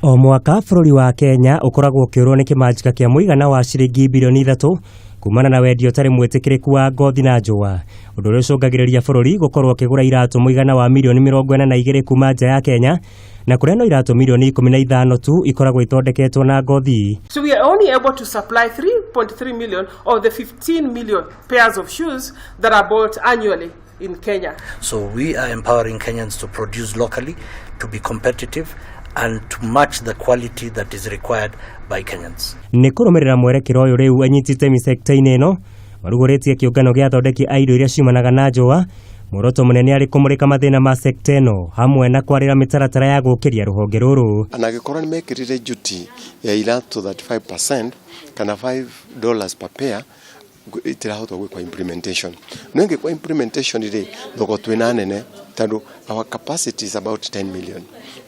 O mwaka bũrũri wa Kenya ũkoragwo ũkĩũrwo nĩ kĩmanjĩka kĩa mũigana wa ciringi birioni 3 kumana na wendia ũtarĩ mwĩtĩkĩrĩku wa ngothi na njũa, ũndũ ũrĩa ũcũngagĩrĩria bũrũri gũkorwo ũkĩgũra iratũ mũigana wa mirioni 42 kuma nja ya Kenya, na kũrĩa no iratũ mirioni 15 tu ikoragwo ithondeketwo na ngothi. So we are only able to supply 3.3 million of the 15 million pairs of shoes that are bought annually in Kenya. So we are empowering Kenyans to produce locally, to be competitive, and to match the quality that is required by Kenyans. Nĩ kũrũmĩrĩra mwerekera ũyũ, rĩu anyiti itemi sekta-inĩ ĩno marugũrĩtie kĩũngano gĩa athondeki a indo iria ciumanaga na njũa, muoroto mũnene arĩ kũmũrĩka mathĩna ma sekta ĩno hamwe na kwarĩra mĩtaratara ya gũkĩria rũhonge rũrũ. Na angĩkorwo nĩ mekĩrire duty ya iratũ 35% kana $5 per pair, itirahota gwĩkwo implementation. No ĩngĩkwo implementation rĩ, thoko twĩna nene, tondũ our capacity is about 10 million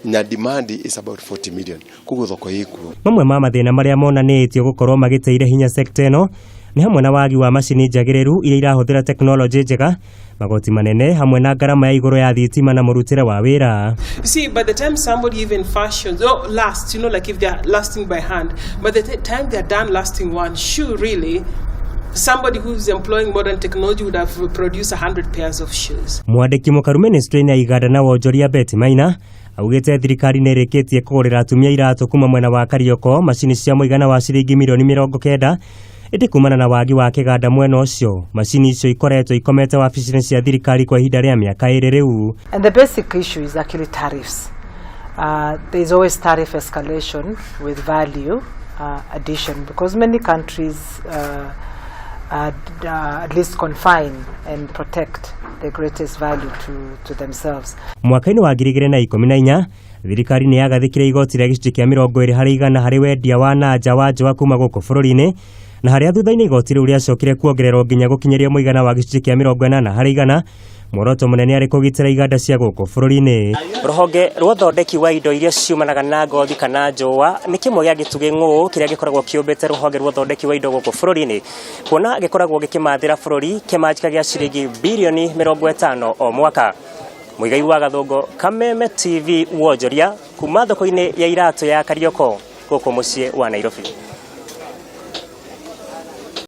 na demand is about 40 million, koguo thoko ĩkuo. Mamwe ma mathĩna marĩa monanĩtio gũkorwo magĩteire hinya sekta ĩno nĩ hamwe na wagi wa macini njagĩrĩru iria irahũthĩra tekinoronjĩ njega, magoti manene, hamwe na ngarama ya igũrũ ya thitima na mũrutĩre wa wĩra. You see, by the time somebody even fashions, oh, lasts, like if they're lasting by hand, by the time they're done lasting one shoe, really, somebody who's employing modern technology would have produced 100 pairs of shoes. Mwandĩki mũkaru ministry-inĩ ya iganda na wonjoria Betty Maina augĩte thirikari nĩ ĩrĩkĩtie kũgũrĩra atumia iratũ kuma mwena wa Karioko macini cia mũigana wa ciringi mirioni 90, ĩndĩ kumana na wagi wa kĩganda mwena ũcio, macini icio ikoretwo ikomete wabici-inĩ cia thirikari kwa ihinda rĩa mĩaka 2 rĩu. And the basic issue is actually tariffs. There's always tariff escalation with value addition because many countries at least confine and protect the greatest value to themselves. Mwaka-inĩ wa 2014 thirikari nĩ yagathĩkire igoti rĩa gĩcunjĩ kĩa 20% harĩ wendia wa na nja wa njũa kuma gũkũ bũrũri-inĩ, na harĩa thutha-inĩ igoti rĩu rĩacokire kuongererwo nginya gũkinyĩria mũigana wa gĩcunjĩ kĩa 80%, muoroto mũnene arĩ kũgitĩra iganda cia gũkũ bũrũri-inĩ. Rũhonge rwa ũthondeki wa indo iria ciumanaga na ngothi kana njũa nĩ kĩmwe gĩa gĩtugĩ ng'ũũ kĩrĩa gĩkoragwo kĩũmbĩte rũhonge rwa ũthondeki wa indo gũkũ bũrũri-inĩ, kuona gĩkoragwo gĩkĩmathĩra bũrũri kĩmanjĩka gĩa ciringi birioni 50 o mwaka. Mũigai wa Gathũngũ, Kameme TV, wonjoria kuma thoko-inĩ ya iratũ ya Karioko gũkũ mũciĩ wa Nairobi.